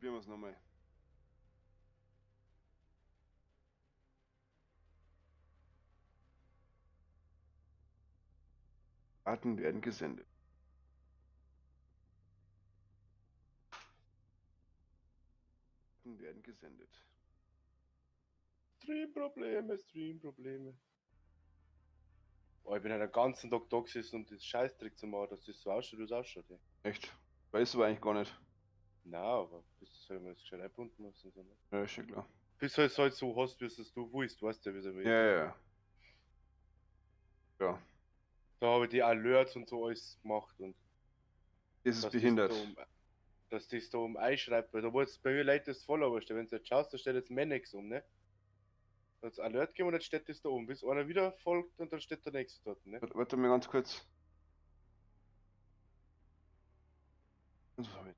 Probieren wir es nochmal. Daten werden gesendet. Daten werden gesendet. Streamprobleme, Streamprobleme. Oh, ich bin halt den ganzen Tag da gesessen, um das Scheißdreck zu machen, dass das so ausschaut, wie es ausschaut. Ey. Echt? Weißt du aber eigentlich gar nicht. Nein, aber bis du halt mal das gescheit einbunden hast und so. Ne? Ja, ist schon klar. Bis du es halt so hast, wie es du willst, weißt du ja, wie es immer ist. Ja, ja, ja. Ja. Da habe ich die Alerts und so alles gemacht und. Das ist behindert. Dass das da um einschreibt, weil da wurde es bei mir latest Follower stehen. Wenn du jetzt schaust, da steht jetzt Manex um, ne? Da hat's Alert gegeben und jetzt steht das da oben, bis einer wieder folgt und dann steht der nächste dort, ne? Warte mal ganz kurz. Was hab ich?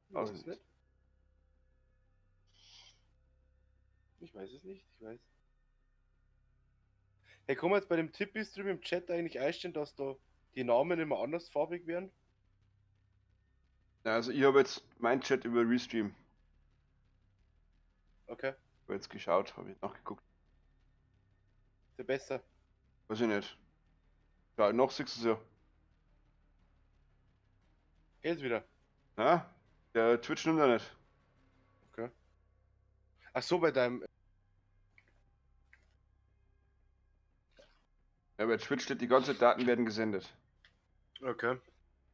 Ich weiß es nicht. Ich weiß es nicht, ich weiß. Hey, kann man jetzt bei dem Tippy-Stream im Chat eigentlich einstellen, dass da die Namen immer andersfarbig werden? Ja, also ich habe jetzt meinen Chat über Restream. Okay. Ich habe jetzt geschaut, habe ich nachgeguckt. Ist ja besser. Weiß ich nicht. Ja, noch siehst du es ja. Geht's wieder? Na? Der Twitch nimmt er nicht. Okay. Ach so, bei deinem. Ja, bei Twitch steht die ganze Daten werden gesendet. Okay.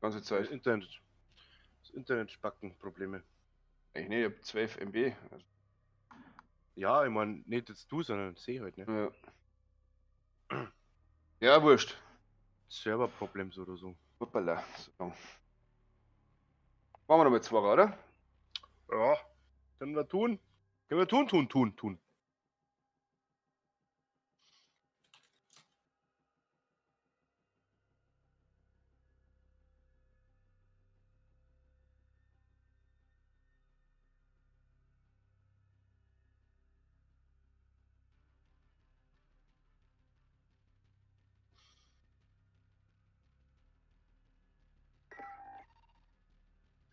Ganze Zeit. Das Internet. Das Internet spacken Probleme. Ich ne, ich hab 12 MB. Also. Ja, ich mein, nicht jetzt du, sondern seh halt, ne? Ja. Ja, wurscht. Server-Problems oder so. Hoppala. So. Machen wir noch mal zwei, oder? Ja, können wir tun. Können wir tun.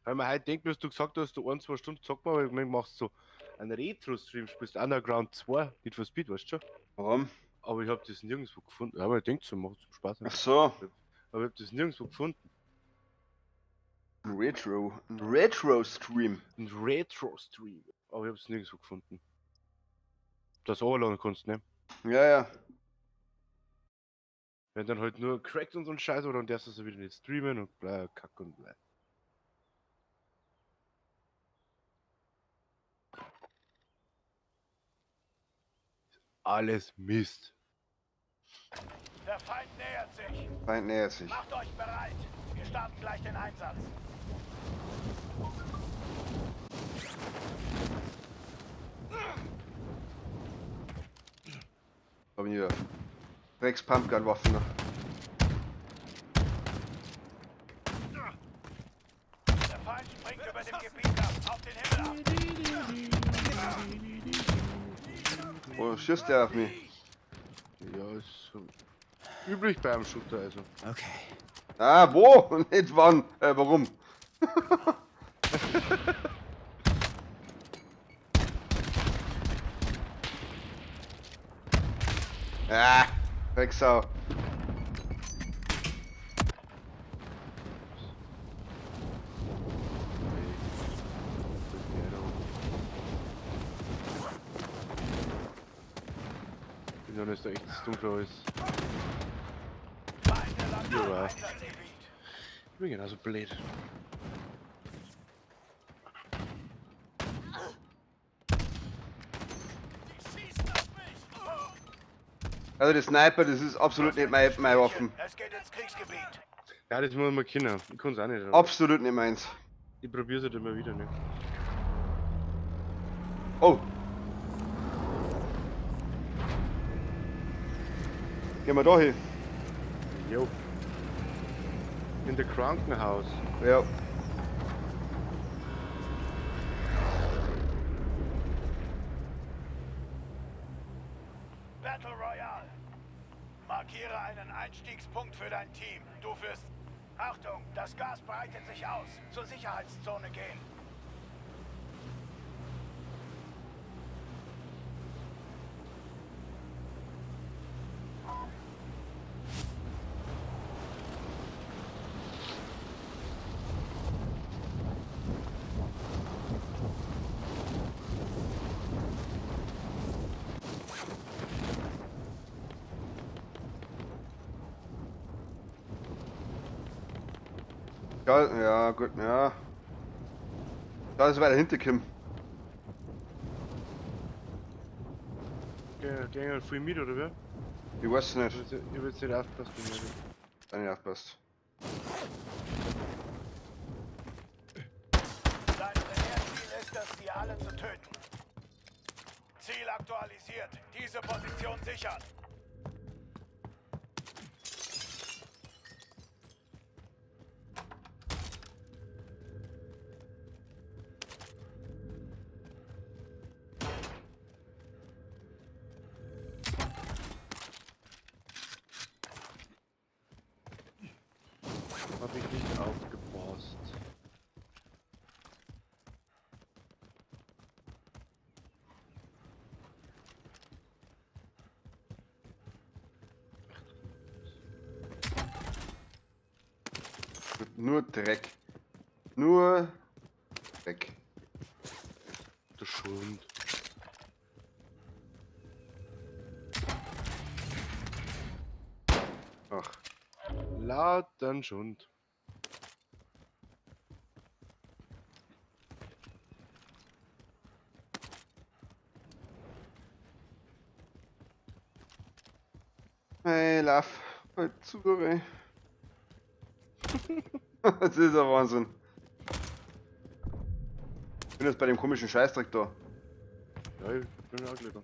Weil man heute denkt, was du gesagt hast, du 1, 2 Stunden zock mal, aber ich machst so einen Retro-Stream, spielst Underground 2, Need for Speed, weißt du schon? Warum? Aber ich hab das nirgendwo gefunden. Ja, aber ich denk so, mach zum Spaß. Ach so. Aber ich hab das nirgendwo gefunden. Ein Retro-Stream. Ein Retro-Stream. Aber ich hab's nirgendwo gefunden. Das overladen kannst, ne? Ja, ja. Wenn dann halt nur crackt und so ein Scheiß, oder dann darfst du es wieder nicht streamen und bla, Kack und bla. Alles Mist. Der Feind nähert sich. Feind nähert sich. Macht euch bereit. Wir starten gleich den Einsatz. Haben hier Drecks Pumpgun-Waffen noch. Der Feind springt über dem Gebiet ab. Auf den Himmel ab. Oh, schießt der auf mich? Ja, ist so üblich beim Shooter, also. Okay. Ah, wo? Nicht wann? Warum? Ah, Drecksau. Dann ist da echt dunkel alles. Ja. Ich bin genauso blöd. Also der Sniper, das ist absolut nicht meine Waffen. Es geht ins Kriegsgebiet. Ja, das muss man kennen. Ich kann's auch nicht. Aber absolut nicht meins. Ich probier's halt immer wieder, ne? Oh! Gehen wir da hin. Jo. In der Krankenhaus. Ja. Battle Royale. Markiere einen Einstiegspunkt für dein Team. Du wirst... Achtung, das Gas breitet sich aus. Zur Sicherheitszone gehen. Ja, ja, gut, ja. Da ist weiter hinter Kim. Gehen halt viel mit, oder wer? Ich weiß nicht. Ich will jetzt nicht aufpassen. Wenn nicht aufpasst. Dein Primärziel ist es, sie alle zu töten. Ziel aktualisiert. Diese Position sichern. Hab ich nicht aufgepasst. Nur Dreck. Nur Dreck. Der Schund. Ach. Laden Schund. Hey, Love. Halt zu, ey. Das ist ja Wahnsinn. Ich bin jetzt bei dem komischen Scheißdreck da. Ja, ich bin auch gleich da.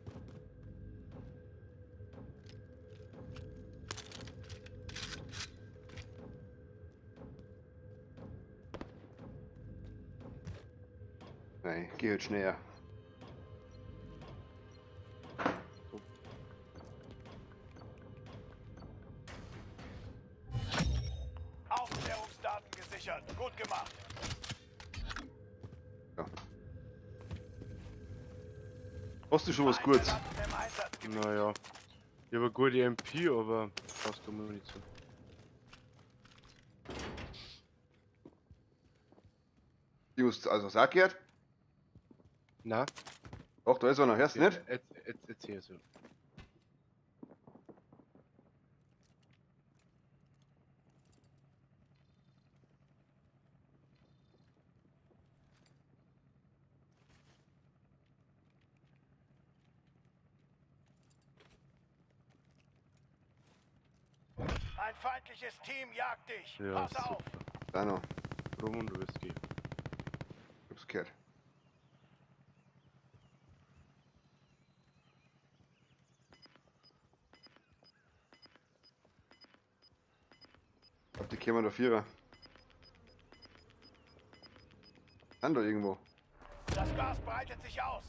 Nein, geh halt schneller. Aufklärungsdaten gesichert. Gut gemacht. Ja. Hast du schon was Gutes? Naja. Ich habe eine gute MP, aber fast Munition. Die hast du also was auch gehört? Nein. Doch, da ist einer, hörst du nicht? Jetzt hier so. Ein feindliches Team jagt dich. Ja, Pass super. auf. Da noch. Rum und Whisky. Ich hab's gehört. Ich glaub, die kämen da Vierer. Sind da irgendwo. Das Gas breitet sich aus.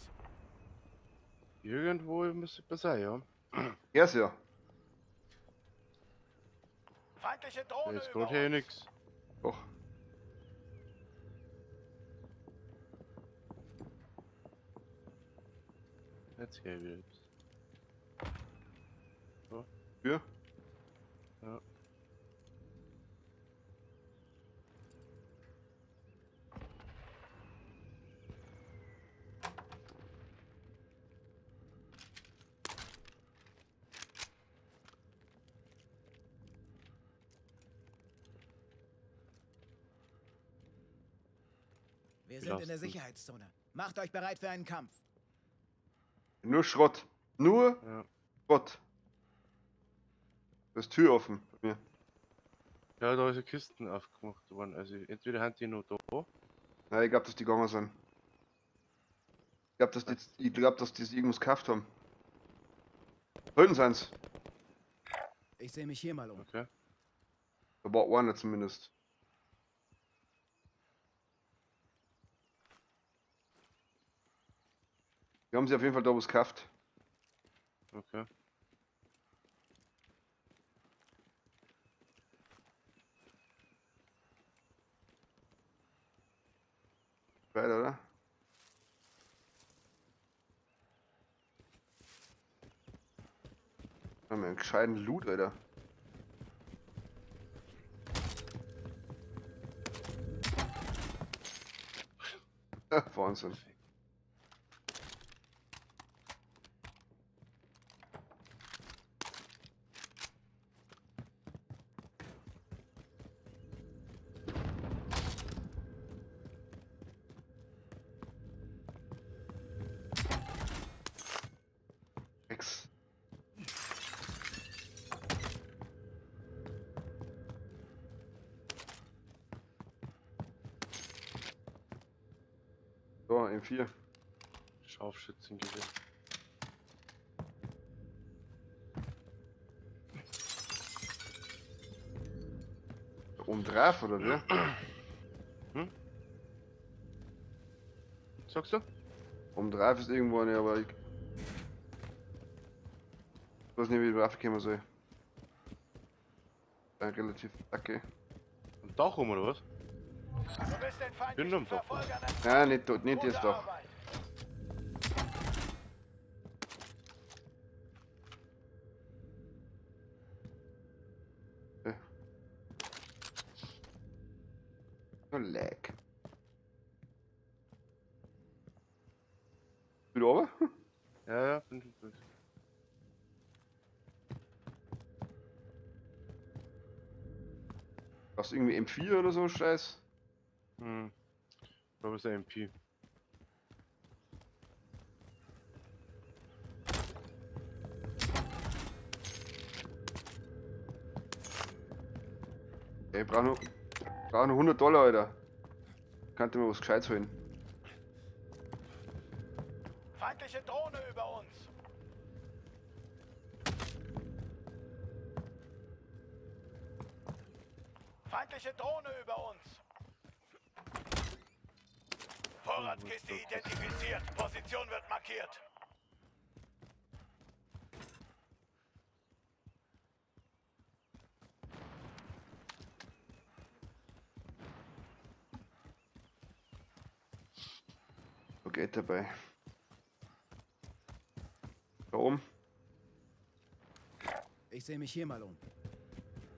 Irgendwo muss es sein, ja. Er ist ja. Feindliche Drohne Jetzt über gerade hier uns. nix. Doch. Jetzt geh ich wieder. So. Ja. Ja. Wir sind in der Sicherheitszone. Macht euch bereit für einen Kampf. Nur Schrott. Nur ja. Schrott. Da ist Tür offen bei mir. Ja, da ist eine Kisten aufgemacht worden. Also entweder haben die noch da. Nein, ich glaub, dass die gegangen sind. Ich glaub, dass die, dass die irgendwas gekauft haben. Hinten sind's. Ich sehe mich hier mal um. Okay. Da war einer zumindest. Die haben sie auf jeden Fall da was gekauft. Okay. Geil, oder? Haben wir einen gescheiten Loot, Alter. Wahnsinn. Ex. So, M4. Scharfschützengewehr. Oben drauf, oder wie? Hm? Sagst du? Oben drauf ist irgendwo eine, aber ich weiß nicht, wie ich draufkommen soll. Dann relativ okay. Am Dach rum, oder was? Du bist den Bin feindlichen am Dach. Verfolgern Nein, nicht, nicht das Gute Dach. Arbeit. Oh, leck. Wieder runter? Ja, ja, bin schon gut. Brauchst du irgendwie M4 oder so Scheiß? Hm. Ich glaube, es ist ein MP. Ey, ich brauch nur $100, Alter. Kannst du mir was Gescheites holen? Feindliche Drohne über uns. Feindliche Drohne über uns. Vorratskiste identifiziert. Position wird markiert. Okay, dabei. Da oben. Ich sehe mich hier mal um.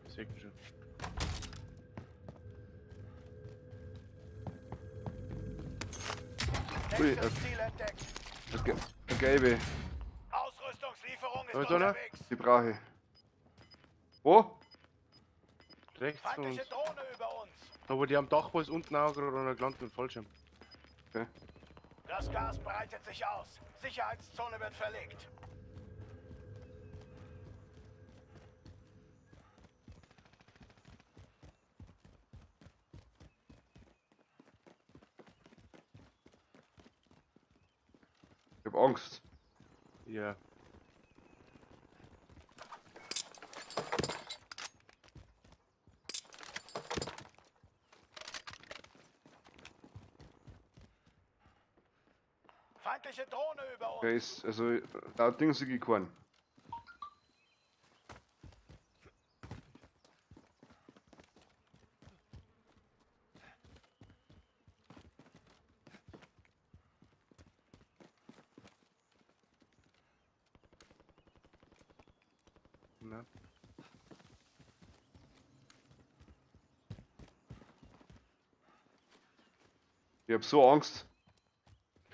Sehr schön. Ui, Nächstes Ziel entdeckt. Okay, eine gelbe. Ausrüstungslieferung ist Da ist einer. unterwegs. Die brauche ich. Wo? Rechts von uns. Feindliche Drohne über uns. Da wo die am Dach war, ist unten auch gerade einer gelandet mit dem Fallschirm. Okay. Das Gas breitet sich aus. Sicherheitszone wird verlegt. Ich hab Angst. Ja. Feindliche Drohne über uns. Okay, ist, also laut Ding sehe ich keinen. Na. Ich hab so Angst.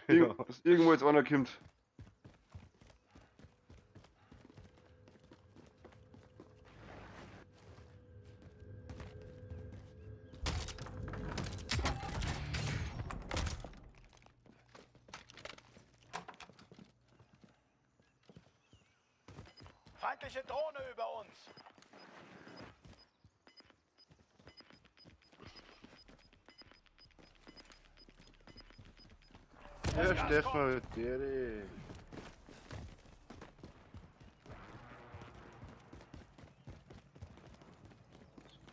Ja. Dass irgendwo jetzt einer kommt. Feindliche Drohne über uns. Ja, Stefan, der.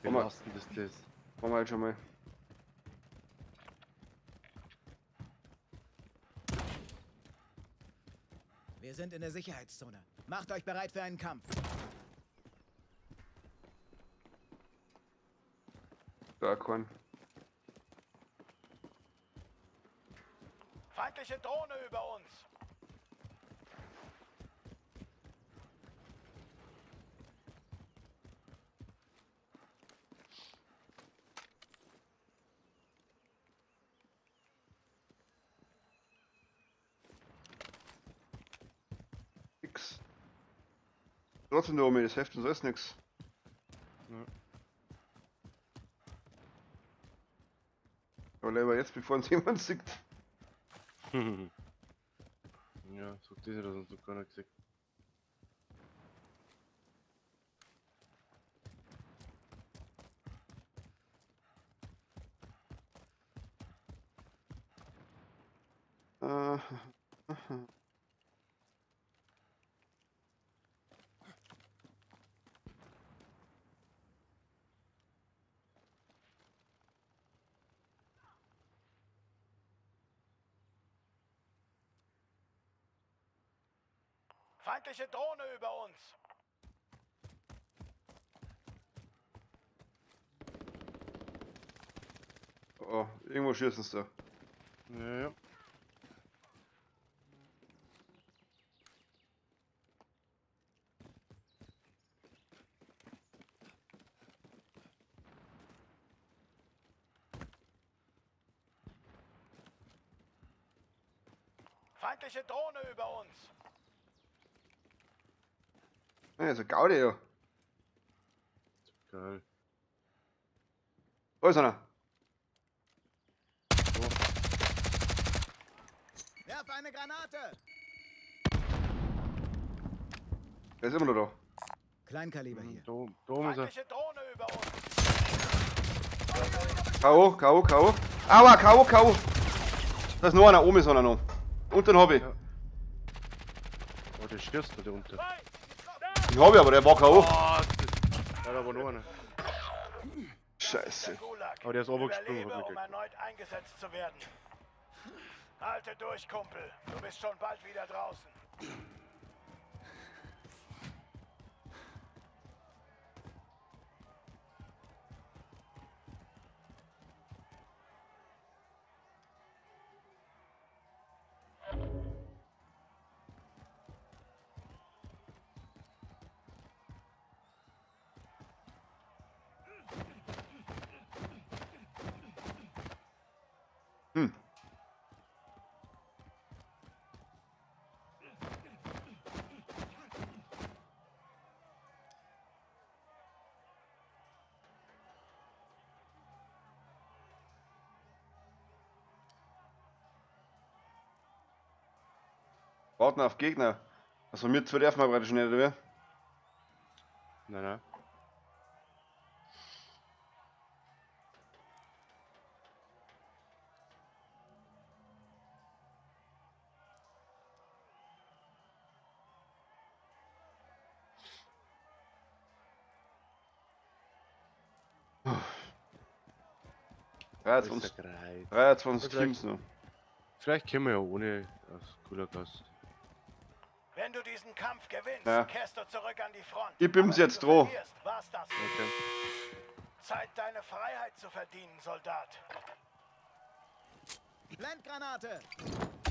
Belastend ist das. Machen wir halt schon mal. Wir sind in der Sicherheitszone. Macht euch bereit für einen Kampf. Da kein. Feindliche Drohne über uns. Nix. Trotzdem nur das Heft und so ist nix. Ja. Aber lieber jetzt, bevor uns jemand sieht. Ja, so das, dass uns noch keiner gesehen. Feindliche Drohne über uns. Oh, irgendwo schießen sie da. Ja, ja. Feindliche Drohne über uns. Ja, ist ein Gaudi, ja. Geil. Da ist einer. Oh. Werf eine Granate! Der ist immer noch da. Kleinkaliber hier. Da oben ist er. Feindliche Drohne über uns. K.O., K.O., K.O. Aua, K.O., K.O. Da ist noch einer, oben ist einer noch. Und den hab ich. Ja. Oh, der schießt da unten. Den hab ich, aber der war K.O. Oh, ja, da war noch einer. Scheiße. Aber der ist runtergesprungen, Überlebe, hab ich um erneut eingesetzt zu werden. Halte durch, Kumpel. Du bist schon bald wieder draußen. Warten auf Gegner. Also mir zwei dürfen wir praktisch nicht, oder? Nein, nein. Ja, Ist ja gereizt. 23 Vielleicht- Teams noch. Vielleicht können wir ja ohne das Gulag aus. Wenn du diesen Kampf gewinnst, Ja. kehrst du zurück an die Front. Ich bin's Aber wenn jetzt du droh. verlierst, war's das. Okay. Zeit, deine Freiheit zu verdienen, Soldat. Blendgranate!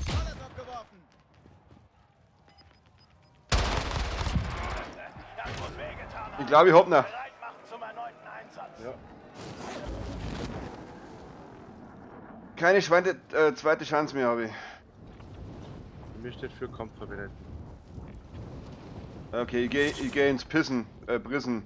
Molotow geworfen! Das muss wehgetan haben. Ich glaube, ich hab noch. Bereit machen zum erneuten Einsatz. Ja. Keine Schweine, zweite Chance mehr habe ich. Mir steht für Kampf vorbereiten. Okay, ich geh ins Pissen, Prissen.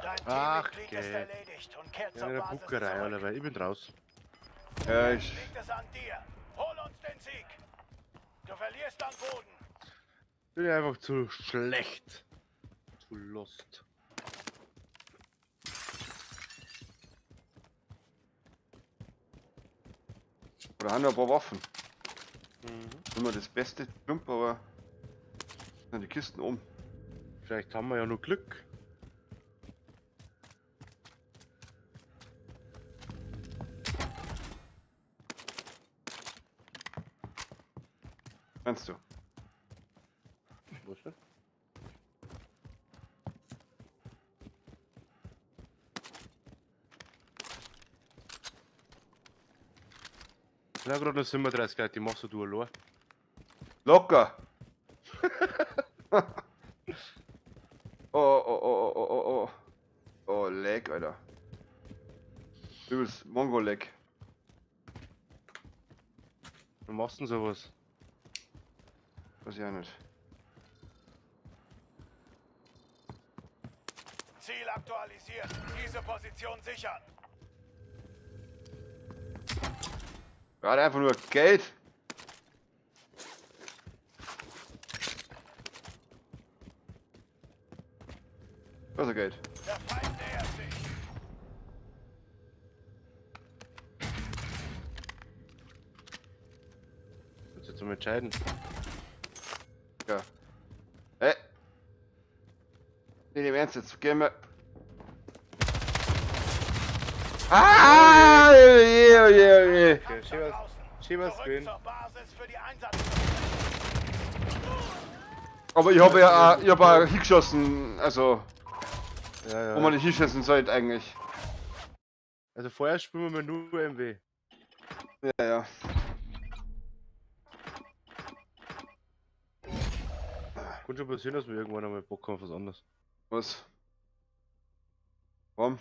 Dein Ach, Teammitglied ist geh. erledigt und kehrt Ja, zur in der Basis Buckerei, zurück. Alter, ich bin raus. Ja, ich. Liegt es an dir. Hol uns den Sieg. Du verlierst an Boden. Bin einfach zu schlecht. Zu lost. Oder haben wir ein paar Waffen. Immer das beste Klump, aber sind die Kisten um. Vielleicht haben wir ja nur Glück. Meinst du? Das sind auch gerade noch 37 Leute, die machst du allein. Locker. Oh, oh, oh, oh, oh, oh. Oh, Lag, Alter. Übelst Mongo-Lag. Wie machst du denn sowas? Weiß ich auch nicht. Ziel aktualisiert. Diese Position sichern. Gerade einfach nur Geld. Also Geld. Der Feind nähert sich. Kannst du zum Entscheiden. Ja. Ey. Nee, im Ernst jetzt. Gehen wir. Ah! Je, oh je, oh je. Okay, Kampf schön da was- draußen. schön was Zurück gewesen. zur Basis für die Einsatz. Aber ich habe ja auch, ich hab auch hingeschossen, also, Ja, ja. wo man nicht hinschießen sollte eigentlich. Also vorher spielen wir nur MW. Ja, ja. Kann schon passieren, dass wir irgendwann einmal Bock haben auf was anderes. Was? Warum?